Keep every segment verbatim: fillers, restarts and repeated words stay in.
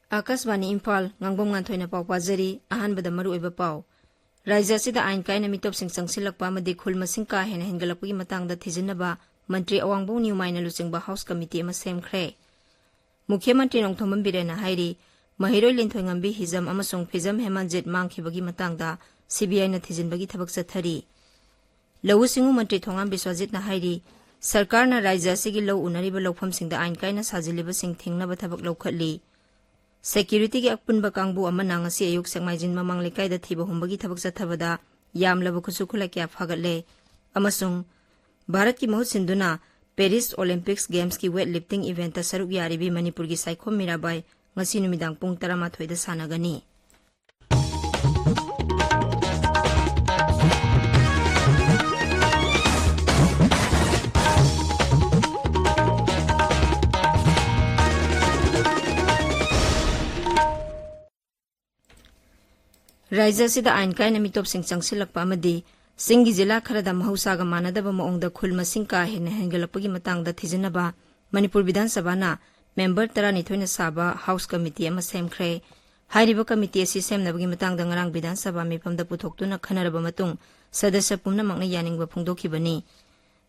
ꯑꯥꯀꯥꯁꯕꯥꯅꯤ ꯏꯝꯐꯥꯜ, ꯉꯥꯡꯕꯝ ꯉꯥꯟꯊꯣꯏꯅ ꯄꯥꯎ ꯄꯥꯖꯔꯤ꯫ ꯑꯍꯥꯟꯕꯗ ꯃꯔꯨꯑꯣꯏꯕ ꯄꯥꯎ꯫ ꯔꯥꯖ꯭ꯌ ꯑꯁꯤꯗ ꯑꯥꯏꯟ ꯀꯥꯏꯅ ꯃꯤꯇꯣꯞꯁꯤꯡ ꯆꯪꯁꯤꯜꯂꯛꯄ ꯑꯃꯗꯤ ꯈꯨꯜ ꯃꯁꯤꯡ ꯀꯥ ꯍꯦꯟꯅ ꯍꯦꯟꯒꯠꯂꯛꯄꯒꯤ ꯃꯇꯥꯡꯗ ꯊꯤꯖꯤꯟꯅꯕ ꯃꯟꯇ꯭ꯔꯤ ꯑꯋꯥꯡꯕꯧ ꯅ꯭ꯌꯨꯃꯥꯏꯅ ꯂꯨꯆꯤꯡꯕ ꯍꯥꯎꯁ ꯀꯃꯤꯇꯤ ꯑꯃ ꯁꯦꯝꯈ꯭ꯔꯦ꯫ ꯃꯨꯈ꯭ꯌ ꯃꯟꯇ꯭ꯔꯤ ꯅꯣꯡꯊꯣꯝꯕꯝ ꯕꯤꯔꯦꯟꯅ ꯍꯥꯏꯔꯤ, ꯃꯍꯩꯔꯣꯏ ꯂꯤꯟꯊꯣꯏꯉꯝꯕꯤ ꯍꯤꯖꯝ ꯑꯃꯁꯨꯡ ꯐꯤꯖꯝ ꯍꯦꯃꯟꯖꯤꯠ ꯃꯥꯡꯈꯤꯕꯒꯤ ꯃꯇꯥꯡꯗ ꯁꯤꯕꯤꯑꯥꯏꯅ ꯊꯤꯖꯤꯟꯕꯒꯤ ꯊꯕꯛ ꯆꯠꯊꯔꯤ꯫ ꯂꯧꯎ ꯁꯤꯡꯎ ꯃꯟꯇ꯭ꯔꯤ ꯊꯣꯉꯥꯝ ꯕꯤꯁ꯭ꯋꯖꯤꯠꯅ ꯍꯥꯏꯔꯤ, ꯁꯔꯀꯥꯔꯅ ꯔꯥꯖ꯭ꯌ ꯑꯁꯤꯒꯤ ꯂꯧ ꯎꯅꯔꯤꯕ ꯂꯧꯐꯝꯁꯤꯡꯗ ꯑꯥꯏꯟ ꯀꯥꯏꯅ ꯁꯥꯖꯤꯜꯂꯤꯕꯁꯤꯡ ꯊꯤꯡꯅꯕ ꯊꯕꯛ ꯂꯧꯈꯠꯂꯤ꯫ ꯁꯦꯀ꯭ꯌꯨꯔꯤꯇꯤꯒꯤ ꯑꯄꯨꯟꯕ ꯀꯥꯡꯕꯨ ꯑꯃꯅ ꯉꯁꯤ ꯑꯌꯨꯛ ꯁꯦꯛꯃꯥꯏꯖꯤꯟ ꯃꯃꯥꯡ ꯂꯩꯀꯥꯏꯗ ꯊꯤꯕ ꯍꯨꯝꯕꯒꯤ ꯊꯕꯛ ꯆꯠꯊꯕꯗ ꯌꯥꯝꯂꯕ ꯈꯨꯠꯁꯨ ꯈꯨꯠꯂꯥꯏ ꯀꯌꯥ ꯐꯥꯒꯠꯂꯦ ꯑꯃꯁꯨꯡ ꯚꯥꯔꯠꯀꯤ ꯃꯍꯨꯠ ꯁꯤꯟꯗꯨꯅ ꯄꯦꯔꯤꯁ ꯑꯣꯂꯤꯝꯄꯤꯛꯁ ꯒꯦꯝꯁꯀꯤ ꯋꯦꯠ ꯂꯤꯐꯇꯤꯡ ꯏꯚꯦꯟꯠꯇ ꯁꯔꯨꯛ ꯌꯥꯔꯤꯕꯤ ꯃꯅꯤꯄꯨꯔꯒꯤ ꯁꯥꯏꯈꯣꯝ ꯃꯤꯔꯥꯕꯥꯏ ꯉꯁꯤ ꯅꯨꯃꯤꯗꯥꯡ ꯄꯨꯡ ꯇꯔꯥꯃꯥꯊꯣꯏꯗ ꯁꯥꯟꯅꯒꯅꯤ꯫ ꯔꯥꯖ꯭ꯌ ꯑꯁꯤꯗ ꯑꯥꯏꯟ ꯀꯥꯏꯅ ꯃꯤꯇꯣꯞꯁꯤꯡ ꯆꯪꯁꯤꯜꯂꯛꯄ ꯑꯃꯗꯤ ꯆꯤꯡꯒꯤ ꯖꯤꯂꯥ ꯈꯔꯗ ꯃꯍꯧꯁꯥꯒ ꯃꯥꯟꯅꯗꯕ ꯃꯑꯣꯡꯗ ꯈꯨꯜ ꯃꯁꯤꯡ ꯀꯥ ꯍꯦꯟꯅ ꯍꯦꯟꯒꯠꯂꯛꯄꯒꯤ ꯃꯇꯥꯡꯗ ꯊꯤꯖꯤꯟꯅꯕ ꯃꯅꯤꯄꯨꯔ ꯕꯤꯙꯥꯟ ꯁꯚꯥꯅ ꯃꯦꯝꯕꯔ ꯇꯔꯥꯅꯤꯊꯣꯏꯅ ꯁꯥꯕ ꯍꯥꯎꯁ ꯀꯃꯤꯇꯤ ꯑꯃ ꯁꯦꯝꯈ꯭ꯔꯦ꯫ ꯍꯥꯏꯔꯤꯕ ꯀꯃꯤꯇꯤ ꯑꯁꯤ ꯁꯦꯝꯅꯕꯒꯤ ꯃꯇꯥꯡꯗ ꯉꯔꯥꯡ ꯕꯤꯙꯥꯟ ꯁꯚꯥ ꯃꯤꯐꯝꯗ ꯄꯨꯊꯣꯛꯇꯨꯅ ꯈꯟꯅꯔꯕ ꯃꯇꯨꯡ ꯁꯗꯁ꯭ꯌ ꯄꯨꯝꯅꯃꯛꯅ ꯌꯥꯅꯤꯡꯕ ꯐꯣꯡꯗꯣꯛꯈꯤꯕꯅꯤ꯫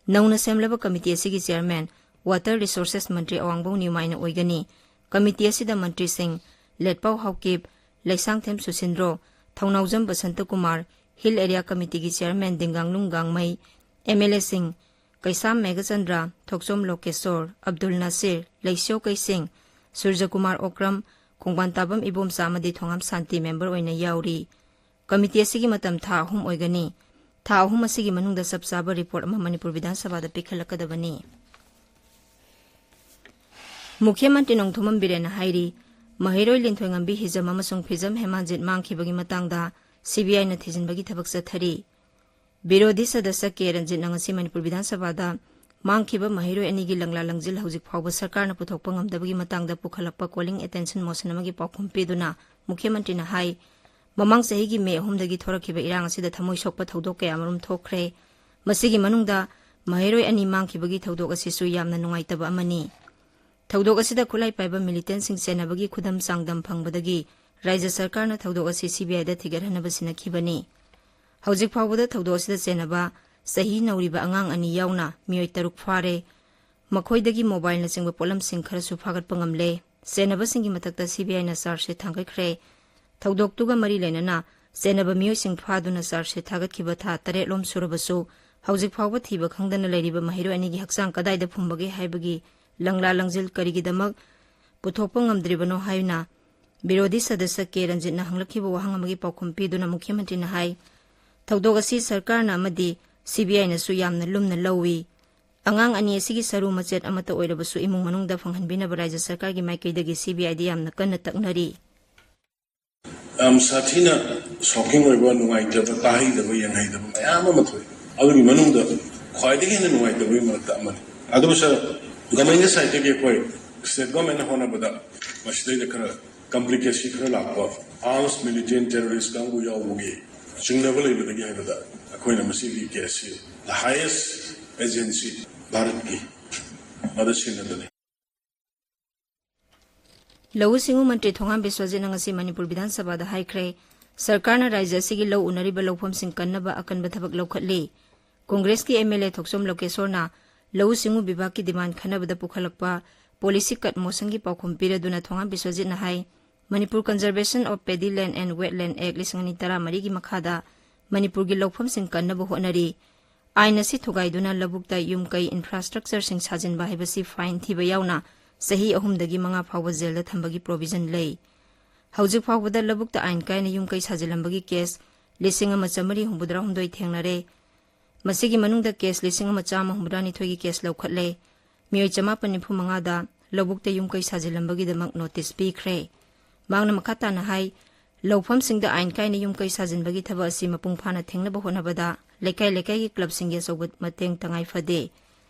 ꯅꯧꯅ ꯁꯦꯝꯂꯕ ꯀꯃꯤꯇꯤ ꯑꯁꯤꯒꯤ ꯆꯦꯌꯔꯃꯦꯟ ꯋꯥꯇꯔ ꯔꯤꯁꯣꯔꯁꯦꯁ ꯃꯟꯇ꯭ꯔꯤ ꯑꯋꯥꯡꯕꯧ ꯅ꯭ꯌꯨꯃꯥꯏꯅ ꯑꯣꯏꯒꯅꯤ꯫ ꯀꯃꯤꯇꯤ ꯑꯁꯤꯗ ꯃꯟꯇ꯭ꯔꯤꯁꯤꯡ ꯂꯦꯠꯄꯥꯎ ꯍꯥꯎꯀꯤꯞ, ꯂꯩꯁꯥꯡꯊꯦꯝ ꯁꯨꯁꯤꯟꯗ꯭ꯔꯣ, ꯊꯧꯅꯥꯎꯖꯝ ꯕꯁꯟꯇꯀꯨꯃꯥꯔ, ꯍꯤꯜ ꯑꯦꯔꯤꯌꯥ ꯀꯃꯤꯇꯤꯒꯤ chairman Dinganglung Gangmei, M L ꯑꯦꯁꯤꯡ ꯀꯩꯁꯥꯝ ꯃꯦꯘꯆꯟꯗ꯭ꯔ, ꯊꯣꯛꯆꯣꯝ ꯂꯣꯀꯦꯁꯣꯔ, ꯑꯕꯗꯨꯜ ꯅꯥꯁꯤꯔ, ꯂꯩꯁꯤꯌꯣ ꯀꯩꯁꯤꯡ, ꯁꯨꯔꯖꯀꯨꯃꯥꯔ ꯑꯣꯀ꯭ꯔꯝ, ꯈꯣꯡꯕꯥꯟ ꯇꯥꯕꯝ ꯏꯕꯣꯝꯆꯥ ꯑꯃꯗꯤ ꯊꯣꯉꯥꯝ ꯁꯥꯟꯇꯤ ꯃꯦꯝꯕꯔ ꯑꯣꯏꯅ ꯌꯥꯎꯔꯤ꯫ ꯀꯃꯤꯇꯤ ꯑꯁꯤꯒꯤ ꯃꯇꯝ ꯊꯥ ꯑꯍꯨꯝ ꯑꯣꯏꯒꯅꯤ꯫ ꯊꯥ ꯑꯍꯨꯝ ꯑꯁꯤꯒꯤ ꯃꯅꯨꯡꯗ ꯆꯞ ꯆꯥꯕ ꯔꯤꯄꯣꯔꯠ ꯑꯃ ꯃꯅꯤꯄꯨꯔ ꯕꯤꯙꯥꯟ ꯁꯚꯥꯗ ꯄꯤꯈꯠꯂꯛꯀꯗꯕꯅꯤ꯫ ꯃꯨꯈ꯭ꯌ ꯃꯟꯇ꯭ꯔꯤ ꯅꯣꯡꯊꯣꯝꯕꯝ ꯕꯤꯔꯦꯟꯅ ꯍꯥꯏꯔꯤ, ꯃꯍꯩꯔꯣꯏ ꯂꯤꯟꯊꯣꯏꯉꯝꯕꯤ ꯍꯤꯖꯝ ꯑꯃꯁꯨꯡ ꯐꯤꯖꯝ ꯍꯦꯃꯥꯟꯖꯤꯠ ꯃꯥꯡꯈꯤꯕꯒꯤ ꯃꯇꯥꯡꯗ ꯁꯤꯕꯤꯑꯥꯏꯅ ꯊꯤꯖꯤꯟꯕꯒꯤ ꯊꯕꯛ ꯆꯠꯊꯔꯤ꯫ ꯕꯤꯔꯣꯙꯤ ꯁꯗꯁ꯭ꯌ ꯀꯦ ꯔꯟꯖꯤꯠꯅ ꯉꯁꯤ ꯃꯅꯤꯄꯨꯔ ꯕꯤꯙꯥꯟ ꯁꯚꯥꯗ ꯃꯥꯡꯈꯤꯕ ꯃꯍꯩꯔꯣꯏ ꯑꯅꯤꯒꯤ ꯂꯪꯂꯥ ꯂꯪꯖꯤꯜ ꯍꯧꯖꯤꯛ ꯐꯥꯎꯕ ꯁꯔꯀꯥꯔꯅ ꯄꯨꯊꯣꯛꯄ ꯉꯝꯗꯕꯒꯤ ꯃꯇꯥꯡꯗ ꯄꯨꯈꯠꯂꯛꯄ ꯀꯣꯂꯤꯡ ꯑꯦꯇꯦꯟꯁꯟ ꯃꯣꯁꯟ ꯑꯃꯒꯤ ꯄꯥꯎꯈꯨꯝ ꯄꯤꯗꯨꯅ ꯃꯨꯈ꯭ꯌ ꯃꯟꯇ꯭ꯔꯤꯅ ꯍꯥꯏ, ꯃꯃꯥꯡ ꯆꯍꯤꯒꯤ ꯃꯦ ꯑꯍꯨꯝꯗꯒꯤ ꯊꯣꯔꯛꯈꯤꯕ ꯏꯔꯥꯡ ꯑꯁꯤꯗ ꯊꯃꯣꯏ ꯁꯣꯛꯄ ꯊꯧꯗꯣꯛ ꯀꯌꯥꯃꯔꯨꯝ ꯊꯣꯛꯈ꯭ꯔꯦ꯫ ꯃꯁꯤꯒꯤ ꯃꯅꯨꯡꯗ ꯃꯍꯩꯔꯣꯏ ꯑꯅꯤ ꯃꯥꯡꯈꯤꯕꯒꯤ ꯊꯧꯗꯣꯛ ꯑꯁꯤꯁꯨ ꯌꯥꯝꯅ ꯅꯨꯡꯉꯥꯏꯇꯕ ꯑꯃꯅꯤ꯫ ꯊꯧꯗꯣꯛ ꯑꯁꯤꯗ ꯈꯨꯠꯂꯥꯏ ꯄꯥꯏꯕ ꯃꯤꯂꯤꯇꯦꯟꯁꯤꯡ ꯆꯦꯟꯅꯕꯒꯤ ꯈꯨꯗꯝ ꯆꯥꯡꯗꯝ ꯐꯪꯕꯗꯒꯤ ꯔꯥꯖ꯭ꯌ ꯁꯔꯀꯥꯔꯅ ꯊꯧꯗꯣꯛ ꯑꯁꯤ ꯁꯤꯕꯤꯑꯥꯏꯗ ꯊꯤꯒꯠꯍꯟꯅꯕ ꯁꯤꯟꯅꯈꯤꯕꯅꯤ꯫ ꯍꯧꯖꯤꯛ ꯐꯥꯎꯕꯗ ꯊꯧꯗꯣꯛ ꯑꯁꯤꯗ ꯆꯦꯟꯅꯕ ꯆꯍꯤ ꯅꯧꯔꯤꯕ ꯑꯉꯥꯡ ꯑꯅꯤ ꯌꯥꯎꯅ ꯃꯤꯑꯣꯏ ꯇꯔꯨꯛ ꯐꯥꯔꯦ꯫ ꯃꯈꯣꯏꯗꯒꯤ ꯃꯣꯕꯥꯏꯜꯅꯆꯤꯡꯕ ꯄꯣꯠꯂꯝꯁꯤꯡ ꯈꯔꯁꯨ ꯐꯥꯒꯠꯄ ꯉꯝꯂꯦ꯫ ꯆꯦꯟꯅꯕꯁꯤꯡꯒꯤ ꯃꯊꯛꯇ ꯁꯤꯕꯤꯑꯥꯏꯅ ꯆꯥꯔꯖ ꯁꯤꯠ ꯊꯥꯡꯒꯠꯈ꯭ꯔꯦ꯫ ꯊꯧꯗꯣꯛꯇꯨꯒ ꯃꯔꯤ ꯂꯩꯅꯅ ꯆꯦꯟꯅꯕ ꯃꯤꯑꯣꯏꯁꯤꯡ ꯐꯥꯗꯨꯅ ꯆꯥꯔꯖ ꯁꯤꯠ ꯊꯥꯒꯠꯈꯤꯕ ꯊꯥ ꯇꯔꯦꯠꯂꯣꯝ ꯁꯨꯔꯕꯁꯨ ꯍꯧꯖꯤꯛ ꯐꯥꯎꯕ ꯊꯤꯕ ꯈꯪꯗꯅ ꯂꯩꯔꯤꯕ ꯃꯍꯩꯔꯣꯏ ꯑꯅꯤꯒꯤ ꯍꯛꯆꯥꯡ ꯀꯗꯥꯏꯗ ꯐꯨꯝꯕꯒꯦ ꯍꯥꯏꯕꯒꯤ ꯂꯪꯂꯥ ꯂꯪꯖꯤꯜ ꯀꯔꯤꯒꯤꯗꯃꯛ ꯄꯨꯊꯣꯛꯄ ꯉꯝꯗ꯭ꯔꯤꯕꯅꯣ ꯍꯥꯏꯅ ꯕꯤꯔꯣꯙꯤ ꯁꯗꯁ꯭ꯌ ꯀꯦ ꯔꯟꯖꯤꯠꯅ ꯍꯪꯂꯛꯈꯤꯕ ꯋꯥꯍꯪ ꯑꯃꯒꯤ ꯄꯥꯎꯈꯨꯝ ꯄꯤꯗꯨꯅ ꯃꯨꯈ꯭ꯌ ꯃꯟꯇ꯭ꯔꯤꯅ ꯍꯥꯏ, ꯊꯧꯗꯣꯛ ꯑꯁꯤ ꯁꯔꯀꯥꯔꯅ ꯑꯃꯗꯤ ꯁꯤꯕꯤꯑꯥꯏꯅꯁꯨ ꯌꯥꯝꯅ ꯂꯨꯝꯅ ꯂꯧꯏ꯫ ꯑꯉꯥꯡ ꯑꯅꯤ ꯑꯁꯤꯒꯤ ꯁꯔꯨ ꯃꯆꯦꯠ ꯑꯃꯠꯇ ꯑꯣꯏꯔꯕꯁꯨ ꯏꯃꯨꯡ ꯃꯅꯨꯡꯗ ꯐꯪꯍꯟꯕꯤꯅꯕ ꯔꯥꯖ꯭ꯌ ꯁꯔꯀꯥꯔꯒꯤ ꯃꯥꯏꯀꯩꯗꯒꯤ ꯁꯤꯕꯤꯑꯥꯏꯗ ꯌꯥꯝꯅ ꯀꯟꯅ ꯇꯛꯅꯔꯤ꯫ ꯌꯥꯝ ꯁꯥꯊꯤꯅ ꯁꯣꯀꯤꯡ ꯑꯣꯏꯕ, ꯅꯨꯡꯉꯥꯏꯇꯕ, ꯇꯥꯍꯩꯗꯕ, ꯌꯦꯡꯍꯩꯗꯕ ꯃꯌꯥꯝ ꯑꯃ ꯊꯣꯛꯏ꯫ ꯑꯗꯨꯒꯤ ꯃꯅꯨꯡꯗ ꯈ꯭ꯋꯥꯏꯗꯒꯤ ꯍꯦꯟꯅ ꯅꯨꯡꯉꯥꯏꯇꯕꯒꯤ ꯃꯔꯛꯇ ꯑꯃꯅꯤ꯫ ꯑꯗꯨꯕꯨ ꯁꯥꯔ, ꯒꯚꯔꯟꯃꯦꯟꯠꯀꯤ ꯁꯥꯏꯠꯇꯒꯤ ꯑꯩꯈꯣꯏ ꯁ꯭ꯇꯦꯠ ꯒꯚꯔꯟꯃꯦꯟꯠꯅ ꯍꯣꯠꯅꯕꯗ ꯃꯁꯤꯗꯩꯗ ꯈꯔ ꯀꯝꯄ꯭ꯂꯤꯀꯦꯁꯤ ꯈꯔ ꯂꯥꯛꯄ, ꯑꯥꯔꯝꯁ ꯃꯤꯂꯤꯇꯦꯟꯠ ꯇꯦꯔꯣꯔꯤꯁ꯭ꯠ ꯀꯥꯡꯕꯨ ꯌꯥꯎꯕꯒꯤ ꯆꯤꯡꯅꯕ ꯂꯩꯕꯗꯒꯤ ꯍꯥꯏꯕꯗ ꯑꯩꯈꯣꯏꯅ ꯃꯁꯤꯒꯤ ꯀꯦꯁꯁꯤ the highest agency ꯚꯥꯔꯠꯀꯤ ꯃꯗ ꯁꯤꯟꯅꯗꯅꯤ꯫ ꯂꯧꯎ ꯁꯤꯡꯎ ꯃꯟꯇ꯭ꯔꯤ ꯊꯣꯉꯥꯝ ꯕꯤꯁ꯭ꯋꯖꯤꯠꯅ ꯉꯁꯤ ꯃꯅꯤꯄꯨꯔ ꯕꯤꯙꯥꯟ ꯁꯚꯥꯗ ꯍꯥꯏꯈ꯭ꯔꯦ, ꯁꯔꯀꯥꯔꯅ ꯔꯥꯖ꯭ꯌ ꯑꯁꯤꯒꯤ ꯂꯧ ꯎꯅꯔꯤꯕ ꯂꯧꯐꯝꯁꯤꯡ ꯀꯟꯅꯕ ꯑꯀꯟꯕ ꯊꯕꯛ ꯂꯧꯈꯠꯂꯤ꯫ ꯀꯣꯡꯒ꯭ꯔꯦꯁꯀꯤ ꯑꯦꯝ ꯑꯦꯜ ꯑꯦ ꯊꯣꯛꯆꯣꯝ ꯂꯣꯀꯦꯁꯣꯔꯅ ꯂꯧꯎ ꯁꯤꯡꯎ ꯕꯤꯚꯥꯒꯀꯤ ꯗꯤꯃꯥꯟ ꯈꯟꯅꯕꯗ ꯄꯨꯈꯠꯂꯛꯄ ꯄꯣꯂꯤꯁꯤ ꯀꯠ ꯃꯣꯁꯟꯒꯤ ꯄꯥꯎꯈꯨꯝ ꯄꯤꯔꯗꯨꯅ ꯊꯣꯉꯥꯝ ꯕꯤꯁ꯭ꯋꯖꯤꯠꯅ ꯍꯥꯏ, Manipur Conservation of Paddy Land and Wetland Act ꯂꯤꯁꯤꯡ ꯑꯅꯤ ꯇꯔꯥꯃꯔꯤꯒꯤ ꯃꯈꯥꯗ ꯃꯅꯤꯄꯨꯔꯒꯤ ꯂꯧꯐꯝꯁꯤꯡ ꯀꯟꯅꯕ ꯍꯣꯠꯅꯔꯤ꯫ ꯑꯥꯏꯟ ꯑꯁꯤ ꯊꯨꯒꯥꯏꯗꯨꯅ ꯂꯧꯕꯨꯛꯇ ꯌꯨꯝ ꯀꯩ, ꯏꯟꯐ꯭ꯔꯥꯁ꯭ꯇ꯭ꯔꯛꯆꯔꯁꯤꯡ ꯁꯥꯖꯤꯟꯕ ꯍꯥꯏꯕꯁꯤ ꯐꯥꯏꯟ ꯊꯤꯕ ꯌꯥꯎꯅ ꯆꯍꯤ ꯑꯍꯨꯝꯗꯒꯤ ꯃꯉꯥ ꯐꯥꯎꯕ ꯖꯦꯜꯗ ꯊꯝꯕꯒꯤ ꯄ꯭ꯔꯣꯚꯤꯖꯟ ꯂꯩ꯫ ꯍꯧꯖꯤꯛ ꯐꯥꯎꯕꯗ ꯂꯧꯕꯨꯛꯇ ꯑꯥꯏꯟ ꯀꯥꯏꯅ ꯌꯨꯝ ꯀꯩ ꯁꯥꯖꯤꯜꯂꯝꯕꯒꯤ ꯀꯦꯁ ꯂꯤꯁꯤꯡ ꯑꯃ ꯆꯥꯃꯔꯤ ꯍꯨꯝꯐꯨꯇꯔꯥ ꯍꯨꯝꯗꯣꯏ ꯊꯦꯡꯅꯔꯦ꯫ ꯃꯁꯤꯒꯤ ꯃꯅꯨꯡꯗ ꯀꯦꯁ ꯂꯤꯁꯤꯡ ꯑꯃ ꯆꯥꯝꯃ ꯍꯨꯝꯐꯨꯇꯔꯥꯅꯤꯊꯣꯏꯒꯤ ꯀꯦꯁ ꯂꯧꯈꯠꯂꯦ꯫ ꯃꯤꯑꯣꯏ ꯆꯃꯥꯄꯟ ꯅꯤꯐꯨ ꯃꯉꯥꯗ ꯂꯧꯕꯨꯛꯇ ꯌꯨꯝ ꯀꯩ ꯁꯥꯖꯤꯜꯂꯝꯕꯒꯤꯗꯃꯛ ꯅꯣꯇꯤꯁ ꯄꯤꯈ꯭ꯔꯦ꯫ ꯃꯍꯥꯛꯅ ꯃꯈꯥ ꯇꯥꯅ ꯍꯥꯏ, ꯂꯧꯐꯝꯁꯤꯡꯗ ꯑꯥꯏꯟ ꯀꯥꯏꯅ ꯌꯨꯝ ꯀꯩ ꯁꯥꯖꯤꯟꯕꯒꯤ ꯊꯕꯛ ꯑꯁꯤ ꯃꯄꯨꯡ ꯐꯥꯅ ꯊꯤꯡꯅꯕ ꯍꯣꯠꯅꯕꯗ ꯂꯩꯀꯥꯏ ꯂꯩꯀꯥꯏꯒꯤ ꯀ꯭ꯂꯕꯁꯤꯡꯒꯤ ꯑꯆꯧꯕ ꯃꯇꯦꯡ ꯇꯉꯥꯏ ꯐꯗꯦ꯫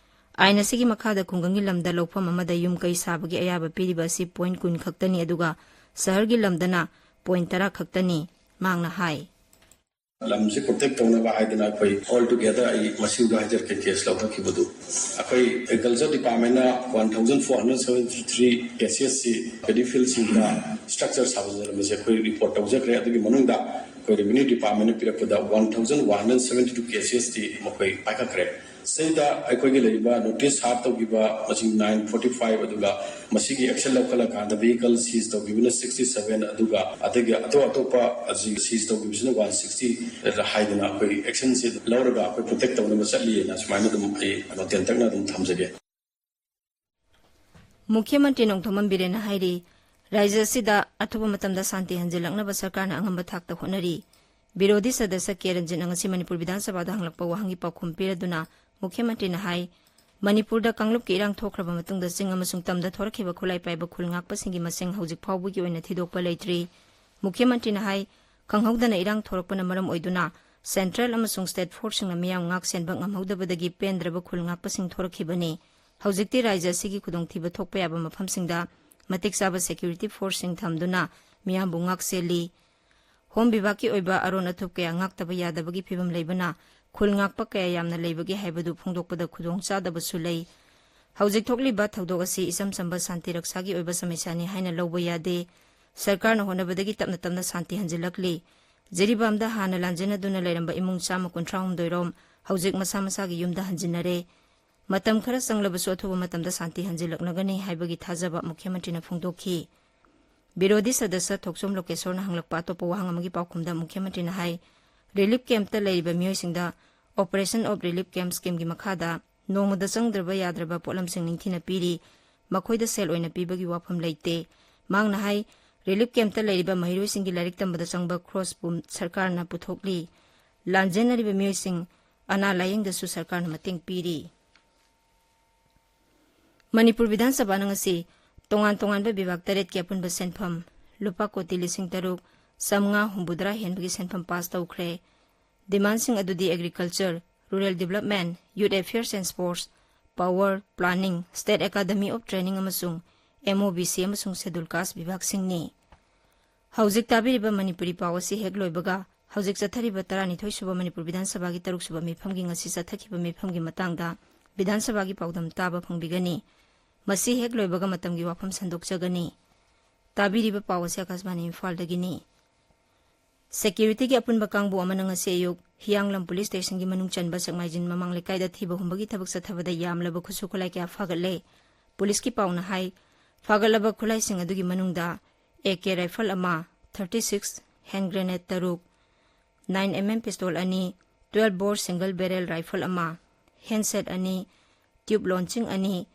ꯑꯥꯏꯟ ꯑꯁꯤꯒꯤ ꯃꯈꯥꯗ ꯈꯨꯡꯒꯪꯒꯤ ꯂꯝꯗ ꯂꯧꯐꯝ ꯑꯃꯗ ꯌꯨꯝ ꯀꯩ ꯁꯥꯕꯒꯤ ꯑꯌꯥꯕ ꯄꯤꯔꯤꯕ ꯑꯁꯤ ꯄꯣꯏꯟꯠ ꯀꯨꯟ ꯈꯛꯇꯅꯤ, ꯑꯗꯨꯒ ꯁꯍꯔꯒꯤ ꯂꯝꯗꯅ ꯄꯣꯏꯟꯠ ꯇꯔꯥ ꯈꯛꯇꯅꯤ, ꯃꯍꯥꯛꯅ ꯍꯥꯏ꯫ ꯂꯝꯁꯤ ꯄ꯭ꯔꯣꯇꯦꯛ ꯇꯧꯅꯕ ꯍꯥꯏꯗꯅ ꯑꯩꯈꯣꯏ ꯑꯣꯜ ꯇꯨꯒꯦꯗꯔ ꯑꯩ ꯃꯁꯤꯗ ꯍꯥꯏꯖꯔꯛꯀꯦ, ꯀꯦꯁ ꯂꯧꯊꯈꯤꯕꯗꯨ ꯑꯩꯈꯣꯏ ꯑꯦꯒ꯭ꯔꯤꯀꯜꯆꯔ ꯗꯤꯄꯥꯔꯠꯃꯦꯟꯅ one thousand four hundred seventy three ꯀꯦꯁꯦꯁꯁꯤ ꯄꯦꯗꯤ ꯐꯤꯜꯁꯤꯡꯗ ꯁ꯭ꯇ꯭ꯔꯛꯆꯔ ꯁꯥꯖꯤꯟꯅꯔꯝꯕꯁꯦ ꯑꯩꯈꯣꯏ ꯔꯤꯄꯣꯔꯠ ꯇꯧꯖꯈ꯭ꯔꯦ꯫ ꯑꯗꯨꯒꯤ ꯃꯅꯨꯡꯗ ꯑꯩꯈꯣꯏ ꯔꯦꯚꯤꯅ꯭ꯌꯨ ꯗꯤꯄꯥꯔꯠꯃꯦꯟꯅ ꯄꯤꯔꯛꯄꯗ one thousand one hundred seventy two ꯀꯦꯁꯦꯁꯇꯤ ꯃꯈꯣꯏ ꯄꯥꯏꯈꯠꯈ꯭ꯔꯦ꯫ ꯁꯤꯗ ꯑꯩꯈꯣꯏꯒꯤ ꯂꯩꯔꯤꯕ ꯅꯣꯇꯤꯁ ꯁꯥꯔꯠ ꯇꯧꯈꯤꯕ ꯃꯁꯤꯡ ꯅꯥꯏꯟ ꯐꯣꯔꯇꯤ ꯐꯥꯏꯚ, ꯑꯗꯨꯒ ꯃꯁꯤꯒꯤ ꯑꯦꯛꯁꯟ ꯂꯧꯈꯠꯂꯀꯥꯟꯗ ꯚꯤꯍꯤꯀꯜ ꯁꯤꯖ ꯇꯧꯈꯤꯕꯅ ꯁꯤꯛꯁꯇꯤ ꯁꯚꯦꯟ, ꯑꯗꯨꯒ ꯑꯇꯩ ꯑꯇꯣꯞ ꯑꯇꯣꯞꯄ ꯁꯤꯖ ꯇꯧꯈꯤꯕꯁꯤꯅ ꯋꯥꯟ ꯁꯤꯛꯁꯇꯤ ꯍꯥꯏꯗꯅ ꯑꯩꯈꯣꯏ ꯑꯦꯛꯁꯟꯁꯤ ꯂꯧꯔꯒ ꯑꯩꯈꯣꯏ ꯄ꯭ꯔꯣꯇꯦꯛ ꯇꯧꯅꯕ ꯆꯠꯂꯤꯅ ꯁꯨꯃꯥꯏꯅ ꯑꯗꯨꯝ ꯑꯩ ꯀꯩꯅꯣ ꯇꯦꯟꯇꯛꯅ ꯑꯗꯨꯝ ꯊꯝꯖꯒꯦ꯫ ꯃꯨꯈ꯭ꯌ ꯃꯟꯇ꯭ꯔꯤ ꯅꯣꯡꯊꯣꯝꯕꯝ ꯕꯤꯔꯦꯟꯅ ꯍꯥꯏꯔꯤ, ꯔꯥꯖ꯭ꯌ ꯑꯁꯤꯗ ꯑꯊꯨꯕ ꯃꯇꯝꯗ ꯁꯥꯟꯇꯤ ꯍꯟꯖꯤꯜꯂꯛꯅꯕ ꯁꯔꯀꯥꯔꯅ ꯑꯉꯝꯕ ꯊꯥꯛꯇ ꯍꯣꯠꯅꯔꯤ꯫ ꯕꯤꯔꯣꯙꯤ ꯁꯗꯁ꯭ꯌ ꯀꯦ ꯔꯟꯖꯤꯠꯅ ꯉꯁꯤ ꯃꯅꯤꯄꯨꯔ ꯕꯤꯙꯥꯟ ꯁꯚꯥꯗ ꯍꯪꯂꯛꯄ ꯋꯥꯍꯪꯒꯤ ꯄꯥꯎꯈꯨꯝ ꯄꯤꯔꯗꯨꯅ ꯃꯨꯈ꯭ꯌ ꯃꯟꯇ꯭ꯔꯤꯅ ꯍꯥꯏ, ꯃꯅꯤꯄꯨꯔꯗ ꯀꯥꯡꯂꯨꯞꯀꯤ ꯏꯔꯥꯡ ꯊꯣꯛꯈ꯭ꯔꯕ ꯃꯇꯨꯡꯗ ꯆꯤꯡ ꯑꯃꯁꯨꯡ ꯇꯝꯗ ꯊꯣꯔꯛꯈꯤꯕ ꯈꯨꯠꯂꯥꯏ ꯄꯥꯏꯕ ꯈꯨꯜ ꯉꯥꯛꯄꯁꯤꯡꯒꯤ ꯃꯁꯤꯡ ꯍꯧꯖꯤꯛ ꯐꯥꯎꯕꯒꯤ ꯑꯣꯏꯅ ꯊꯤꯗꯣꯛꯄ ꯂꯩꯇ꯭ꯔꯤ꯫ ꯃꯨꯈ꯭ꯌ ꯃꯟꯇ꯭ꯔꯤꯅ ꯍꯥꯏ, ꯈꯪꯍꯧꯗꯅ ꯏꯔꯥꯡ ꯊꯣꯔꯛꯄꯅ ꯃꯔꯝ ꯑꯣꯏꯗꯨꯅ ꯁꯦꯟꯇ꯭ꯔꯦꯜ ꯑꯃꯁꯨꯡ ꯁ꯭ꯇꯦꯠ ꯐꯣꯔꯁꯁꯤꯡꯅ ꯃꯤꯌꯥꯝ ꯉꯥꯛ ꯁꯦꯟꯕ ꯉꯝꯍꯧꯗꯕꯗꯒꯤ ꯄꯦꯟꯗ꯭ꯔꯕ ꯈꯨꯜ ꯉꯥꯛꯄꯁꯤꯡ ꯊꯣꯔꯛꯈꯤꯕꯅꯤ꯫ ꯍꯧꯖꯤꯛꯇꯤ ꯔꯥꯖ꯭ꯌ ꯑꯁꯤꯒꯤ ꯈꯨꯗꯣꯡꯊꯤꯕ ꯊꯣꯛꯄ ꯌꯥꯕ ꯃꯐꯝꯁꯤꯡꯗ ꯃꯇꯤꯛ ꯆꯥꯕ ꯁꯦꯀ꯭ꯌꯨꯔꯤꯇꯤ ꯐꯣꯔꯁꯁꯤꯡ ꯊꯝꯗꯨꯅ ꯃꯤꯌꯥꯝꯕꯨ ꯉꯥꯛ ꯁꯦꯜꯂꯤ꯫ ꯍꯣꯝ ꯕꯤꯚꯥꯒꯀꯤ ꯑꯣꯏꯕ ꯑꯔꯣꯟ ꯑꯊꯨꯞ ꯀꯌꯥ ꯉꯥꯛꯇꯕ ꯌꯥꯗꯕꯒꯤ ꯐꯤꯕꯝ ꯂꯩꯕꯅ ꯈꯨꯜ ꯉꯥꯛꯄ ꯀꯌꯥ ꯌꯥꯝꯅ ꯂꯩꯕꯒꯦ ꯍꯥꯏꯕꯗꯨ ꯐꯣꯡꯗꯣꯛꯄꯗ ꯈꯨꯗꯣꯡꯆꯥꯗꯕꯁꯨ ꯂꯩ꯫ ꯍꯧꯖꯤꯛ ꯊꯣꯛꯂꯤꯕ ꯊꯧꯗꯣꯛ ꯑꯁꯤ ꯏꯆꯝ ꯆꯝꯕ ꯁꯥꯟꯇꯤ ꯔꯛꯁꯥꯒꯤ ꯑꯣꯏꯕ ꯁꯃꯁ꯭ꯌꯥꯅꯤ ꯍꯥꯏꯅ ꯂꯧꯕ ꯌꯥꯗꯦ꯫ ꯁꯔꯀꯥꯔꯅ ꯍꯣꯠꯅꯕꯗꯒꯤ ꯇꯞꯅ ꯇꯞꯅ ꯁꯥꯟꯇꯤ ꯍꯟꯖꯤꯜꯂꯛꯂꯤ꯫ ꯖꯤꯔꯤꯕꯥꯝꯗ ꯍꯥꯟꯅ ꯂꯥꯟꯖꯦꯟꯅꯗꯨꯅ ꯂꯩꯔꯝꯕ ꯏꯃꯨꯡ ꯆꯥꯝꯃ ꯀꯨꯟꯊ꯭ꯔꯥ ꯍꯨꯝꯗꯣꯏ ꯔꯣꯝ ꯍꯧꯖꯤꯛ ꯃꯁꯥ ꯃꯁꯥꯒꯤ ꯌꯨꯝꯗ ꯍꯟꯖꯤꯟꯅꯔꯦ꯫ ꯃꯇꯝ ꯈꯔ ꯆꯪꯂꯕꯁꯨ ꯑꯊꯨꯕ ꯃꯇꯝꯗ ꯁꯥꯟꯇꯤ ꯍꯟꯖꯤꯜꯂꯛꯂꯒꯅꯤ ꯍꯥꯏꯕꯒꯤ ꯊꯥꯖꯕ ꯃꯨꯈ꯭ꯌ ꯃꯟꯇ꯭ꯔꯤꯅ ꯐꯣꯡꯗꯣꯛꯈꯤ꯫ ꯕꯤꯔꯣꯙꯤ ꯁꯗꯁ꯭ꯌ ꯊꯣꯛꯆꯣꯝ ꯂꯣꯀꯦꯁꯣꯔꯅ ꯍꯪꯂꯛꯄ ꯑꯇꯣꯞꯄ ꯋꯥꯍꯪ ꯑꯃꯒꯤ ꯄꯥꯎꯈꯨꯝꯗ ꯃꯨꯈ꯭ꯌ ꯃꯟꯇ꯭ꯔꯤꯅ ꯍꯥꯏ, ꯔꯤꯂꯤꯐ ꯀꯦꯝꯞꯇ ꯂꯩꯔꯤꯕ ꯃꯤꯑꯣꯏꯁꯤꯡꯗ ꯑꯣꯄꯔꯦꯁꯟ ꯑꯣꯐ ꯔꯤꯂꯤꯐ ꯀꯦꯝꯞ ꯁ꯭ꯀꯤꯝꯒꯤ ꯃꯈꯥꯗ ꯅꯣꯡꯃꯗ ꯆꯪꯗ꯭ꯔꯕ ꯌꯥꯗ꯭ꯔꯕ ꯄꯣꯠꯂꯝꯁꯤꯡ ꯅꯤꯡꯊꯤꯅ ꯄꯤꯔꯤ꯫ ꯃꯈꯣꯏꯗ ꯁꯦꯜ ꯑꯣꯏꯅ ꯄꯤꯕꯒꯤ ꯋꯥꯐꯝ ꯂꯩꯇꯦ꯫ ꯃꯍꯥꯛꯅ ꯍꯥꯏ, ꯔꯤꯂꯤꯐ ꯀꯦꯝꯞꯇ ꯂꯩꯔꯤꯕ ꯃꯍꯩꯔꯣꯏꯁꯤꯡꯒꯤ ꯂꯥꯏꯔꯤꯛ ꯇꯝꯕꯗ ꯆꯪꯕ ꯈ꯭ꯔꯣꯁꯄꯨ ꯁꯔꯀꯥꯔꯅ ꯄꯨꯊꯣꯛꯂꯤ꯫ ꯂꯥꯟꯖꯦꯟꯅꯔꯤꯕ ꯃꯤꯑꯣꯏꯁꯤꯡ ꯑꯅꯥ ꯂꯥꯌꯦꯡꯗꯁꯨ ꯁꯔꯀꯥꯔꯅ ꯃꯇꯦꯡ ꯄꯤꯔꯤ꯫ ꯃꯅꯤꯄꯨꯔ ꯕꯤꯙꯥꯟ ꯁꯚꯥꯅ ꯉꯁꯤ ꯇꯣꯉꯥꯟ ꯇꯣꯉꯥꯟꯕ ꯕꯤꯚꯥꯒ ꯇꯔꯦꯠꯀꯤ ꯑꯄꯨꯟꯕ ꯁꯦꯟꯐꯝ ꯂꯨꯄꯥ ꯀꯣꯇꯤ ꯂꯤꯁꯤꯡ ꯇꯔꯨꯛ ꯆꯥꯃꯉꯥ ꯍꯨꯝꯐꯨꯇꯔꯥ ꯍꯦꯟꯕꯒꯤ ꯁꯦꯟꯐꯝ ꯄꯥꯁ ꯇꯧꯈ꯭ꯔꯦ꯫ ꯗꯤꯃꯥꯟꯁꯤꯡ ꯑꯗꯨꯗꯤ agriculture, rural development, youth affairs and sports, power, planning, state academy of training ꯑꯃꯁꯨꯡ ꯑꯦꯝ ꯑꯣ ꯕꯤ ꯁꯤ ꯑꯃꯁꯨꯡ ꯁꯦꯗꯨꯜ ꯀꯥꯁ ꯕꯤꯚꯥꯒꯁꯤꯡꯅꯤ꯫ ꯍꯧꯖꯤꯛ ꯇꯥꯕꯤꯔꯤꯕ ꯃꯅꯤꯄꯨꯔꯤ ꯄꯥꯎ ꯑꯁꯤ ꯍꯦꯛ ꯂꯣꯏꯕꯒ ꯍꯧꯖꯤꯛ ꯆꯠꯊꯔꯤꯕ ꯇꯔꯥꯅꯤꯊꯣꯏ ꯁꯨꯕ ꯃꯅꯤꯄꯨꯔ ꯕꯤꯙꯥꯟ ꯁꯚꯥꯒꯤ ꯇꯔꯨꯛ ꯁꯨꯕ ꯃꯤꯐꯝꯒꯤ ꯉꯁꯤ ꯆꯠꯊꯈꯤꯕ ꯃꯤꯐꯝꯒꯤ ꯃꯇꯥꯡꯗ ꯕꯤꯙꯥꯟ ꯁꯚꯥꯒꯤ ꯄꯥꯎꯗꯝ ꯇꯥꯕ ꯐꯪꯕꯤꯒꯅꯤ꯫ ꯃꯁꯤ ꯍꯦꯛ ꯂꯣꯏꯕꯒ ꯃꯇꯝꯒꯤ ꯋꯥꯐꯝ ꯁꯟꯗꯣꯛꯆꯒꯅꯤ꯫ ꯇꯥꯕꯤꯔꯤꯕ ꯄꯥꯎ ꯑꯁꯤ ꯑꯀꯥꯁꯕꯥꯅꯤ ꯏꯝꯐꯥꯜꯗꯒꯤꯅꯤ꯫ ꯁꯦꯀ꯭ꯌꯨꯔꯤꯇꯤꯒꯤ ꯑꯄꯨꯟꯕ ꯀꯥꯡꯕꯨ ꯑꯃꯅ ꯉꯁꯤ ꯑꯌꯨꯛ ꯍꯤꯌꯥꯡꯂꯝ ꯄꯨꯂꯤꯁ ꯁ꯭ꯇꯦꯁꯟꯒꯤ ꯃꯅꯨꯡ ꯆꯟꯕ ꯁꯦꯛꯃꯥꯏꯖꯤꯟ ꯃꯃꯥꯡ ꯂꯩꯀꯥꯏꯗ ꯊꯤꯕ ꯍꯨꯝꯕꯒꯤ ꯊꯕꯛ ꯆꯠꯊꯕꯗ ꯌꯥꯝꯂꯕ ꯈꯨꯠꯁꯨ ꯈꯨꯠꯂꯥꯏ ꯀꯌꯥ ꯐꯥꯒꯠꯂꯦ꯫ ꯄꯨꯂꯤꯁꯀꯤ ꯄꯥꯎꯅ ꯍꯥꯏ, ꯐꯥꯒꯠꯂꯕ ꯈꯨꯠꯂꯥꯏꯁꯤꯡ ꯑꯗꯨꯒꯤ ꯃꯅꯨꯡꯗ ꯑꯦ ꯀꯦ ꯔꯥꯏꯐꯜ ꯑꯃ, ꯊꯥꯔꯇꯤ ꯁꯤꯛꯁ ꯍꯦꯟ ꯒ꯭ꯔꯦꯅꯦꯗ ꯇꯔꯨꯛ, ꯅꯥꯏꯟ ꯑꯦꯝ ꯑꯦꯝ ꯄꯤꯁꯇꯣꯜ ꯑꯅꯤ, ꯇ꯭ꯋꯦꯜꯐ ꯕꯣꯔ ꯁꯤꯡꯒꯜ ꯕꯦꯔꯦꯜ ꯔꯥꯏꯐꯜ ꯑꯃ, ꯍꯦꯟꯁꯦꯠ ꯑꯅꯤ, ꯇ꯭ꯌꯨꯕ ꯂꯣꯟꯆꯤꯡ ꯑꯅꯤ,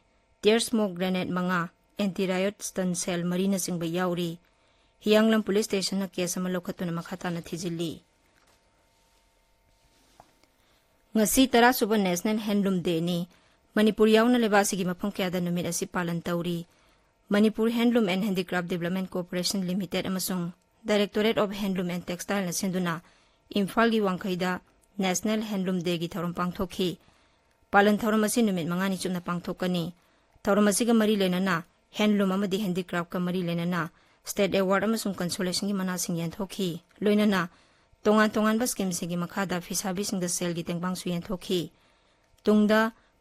ꯇꯤꯌꯔ ꯁ꯭ꯃꯣꯛ ꯒ꯭ꯔꯦꯅꯦꯗ ꯃꯉꯥ, ꯑꯦꯟꯇꯤ ꯔꯥꯏꯌꯣꯠ ꯁ꯭ꯇꯟ ꯁꯦꯜ ꯃꯔꯤꯅꯆꯤꯡꯕ ꯌꯥꯎꯔꯤ꯫ ꯍꯤꯌꯥꯡꯂꯝ ꯄꯨꯂꯤꯁ ꯁ꯭ꯇꯦꯁꯟꯅ ꯀꯦꯁ ꯑꯃ ꯂꯧꯈꯠꯇꯨꯅ ꯃꯈꯥ ꯇꯥꯅ ꯊꯤꯖꯤꯜꯂꯤ꯫ ꯉꯁꯤ ꯇꯔꯥ ꯁꯨꯕ ꯅꯦꯁꯅꯦꯜ ꯍꯦꯟꯂꯨꯝ ꯗꯦꯅꯤ꯫ ꯃꯅꯤꯄꯨꯔ ꯌꯥꯎꯅ ꯂꯩꯕꯥꯛ ꯑꯁꯤꯒꯤ ꯃꯐꯝ ꯀꯌꯥꯗ ꯅꯨꯃꯤꯠ ꯑꯁꯤ ꯄꯥꯂꯟ ꯇꯧꯔꯤ꯫ Manipur handloom and handicraft development corporation limited ꯑꯃꯁꯨꯡ ꯗꯥꯏꯔꯦꯛꯇꯣꯔꯦꯠ ꯑꯣꯐ ꯍꯦꯟꯂꯨꯝ ꯑꯦꯟ ꯇꯦꯛꯁꯇꯥꯏꯜꯅ ꯁꯤꯟꯗꯨꯅ ꯏꯝꯐꯥꯜꯒꯤ ꯋꯥꯡꯈꯩꯗ ꯅꯦꯁꯅꯦꯜ ꯍꯦꯟꯂꯨꯝ ꯗꯦꯒꯤ ꯊꯧꯔꯝ ꯄꯥꯡꯊꯣꯛꯈꯤ꯫ ꯄꯥꯂꯟ ꯊꯧꯔꯝ ꯑꯁꯤ ꯅꯨꯃꯤꯠ ꯃꯉꯥꯅꯤ ꯆꯨꯞꯅ ꯄꯥꯡꯊꯣꯛꯀꯅꯤ꯫ ꯊꯧꯔꯝ ꯑꯁꯤꯒ ꯃꯔꯤ ꯂꯩꯅꯅ ꯍꯦꯟꯂꯨꯝ ꯑꯃꯗꯤ ꯍꯦꯟꯗꯤꯀ꯭ꯔꯥꯐꯀ ꯃꯔꯤ ꯂꯩꯅꯅ ꯁ꯭ꯇꯦꯠ ꯑꯦꯋꯥꯔꯗ ꯑꯃꯁꯨꯡ ꯀꯟꯁꯣꯂꯦꯁꯟꯒꯤ ꯃꯅꯥꯁꯤꯡ ꯌꯦꯟꯊꯣꯛꯈꯤ꯫ ꯂꯣꯏꯅꯅ ꯇꯣꯉꯥꯟ ꯇꯣꯉꯥꯟꯕ ꯁ꯭ꯀꯤꯝꯁꯤꯡꯒꯤ ꯃꯈꯥꯗ ꯐꯤꯁꯥꯕꯤꯁꯤꯡꯗ ꯁꯦꯜꯒꯤ ꯇꯦꯡꯕꯥꯡꯁꯨ ꯌꯦꯟꯊꯣꯛꯈꯤ꯫ ꯇꯨꯡꯗ